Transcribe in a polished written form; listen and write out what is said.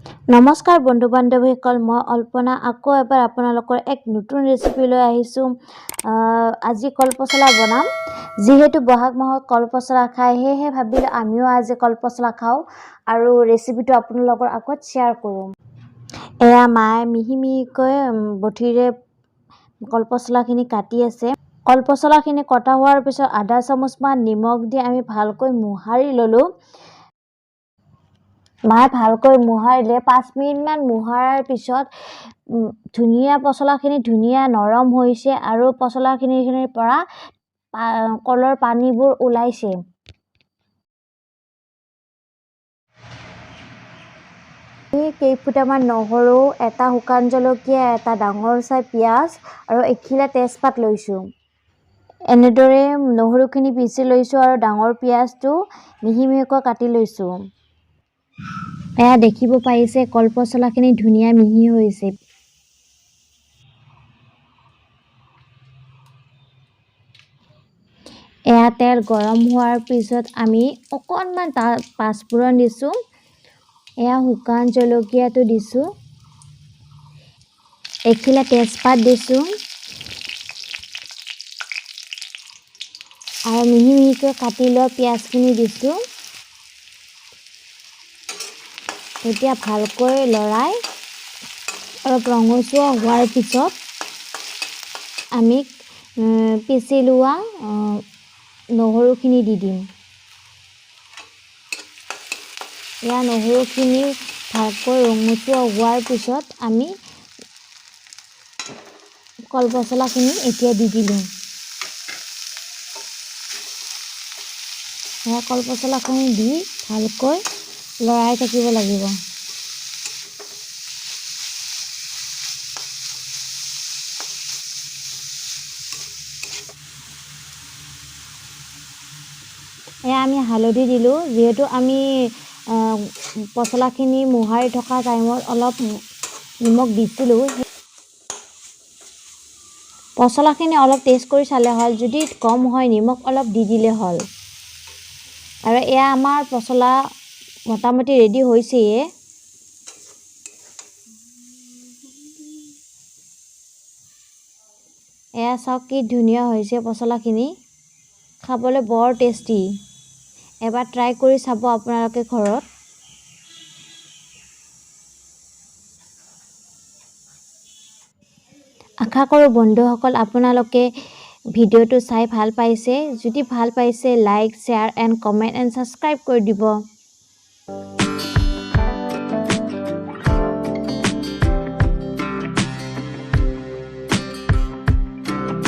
নমস্কাৰ বন্ধু বান্ধৱীসকল, মই অল্পনা আকৌ এবাৰ আপোনালোকৰ এক নতুন ৰেচিপি লৈ আহিছোঁ। আজি কলপচলা বনাম। যিহেতু বহাগ মাহত কলপচলা খায়, সেয়েহে ভাবিলোঁ আমিও আজি কলপচলা খাওঁ আৰু ৰেচিপিটো আপোনালোকৰ আগত শ্বেয়াৰ কৰোঁ। এয়া মায়ে মিহি মিহিকৈ বঠিৰে কলপচলাখিনি কাটি আছে। কলপচলাখিনি কটা হোৱাৰ পিছত আধা চামুচমান নিমখ দি আমি ভালকৈ মোহাৰি ল'লোঁ। মায়ে ভালকৈ মোহাৰিলে। 5 মিনিটমান মোহাৰাৰ পিছত ধুনীয়া পচলাখিনি ধুনীয়া নৰম হৈছে আৰু পচলাখিনিৰ পৰা কলৰ পানীবোৰ ওলাইছে। কেইফুটামান নহৰু, এটা শুকান জলকীয়া, এটা ডাঙৰ চাই পিঁয়াজ আৰু এখিলা তেজপাত লৈছোঁ। এনেদৰে নহৰুখিনি পিচি লৈছোঁ আৰু ডাঙৰ পিঁয়াজটো মিহি মিহিকৈ কাটি লৈছোঁ। এয়া দেখিব পাৰিছে, কলপচলাখিনি ধুনীয়া মিহি হৈছে। এয়া তেল গৰম হোৱাৰ পিছত আমি অকণমান পাঁচফোৰণ দিছোঁ। এয়া শুকান জলকীয়াটো দিছোঁ, এখিলা তেজপাত দিছোঁ আৰু মিহি মিহিকৈ কাটি লোৱা পিঁয়াজখিনি দিছোঁ। এতিয়া ভালকৈ লৰাই অলপ ৰঙচুৱা হোৱাৰ পিছত আমি পিচি লোৱা নহৰুখিনি দি দিম। এয়া নহৰুখিনি ভালকৈ ৰঙচুৱা হোৱাৰ পিছত আমি কলপচলাখিনি এতিয়া দি দিলোঁ। এয়া কলপচলাখিনি দি ভালকৈ লৰাই থাকিব লাগিব। এয়া আমি হালধি দিলোঁ, যিহেতু আমি পচলাখিনি মোহাৰি থকা টাইমত অলপ নিমখ দিছিলোঁ। পচলাখিনি অলপ টেষ্ট কৰি চালে হ'ল, যদি কম হয় নিমখ অলপ দি দিলে হ'ল। আৰু এয়া আমাৰ পচলা মোটামুটি ৰেডি হৈছেয়ে। এয়া চাওক কি ধুনীয়া হৈছে পচলাখিনি, খাবলৈ বৰ টেষ্টি। এবাৰ ট্ৰাই কৰি চাব আপোনালোকে ঘৰত। আশা কৰোঁ বন্ধুসকল আপোনালোকে ভিডিঅ'টো চাই ভাল পাইছে। যদি ভাল পাইছে like, share and comment and subscribe কৰি দিব।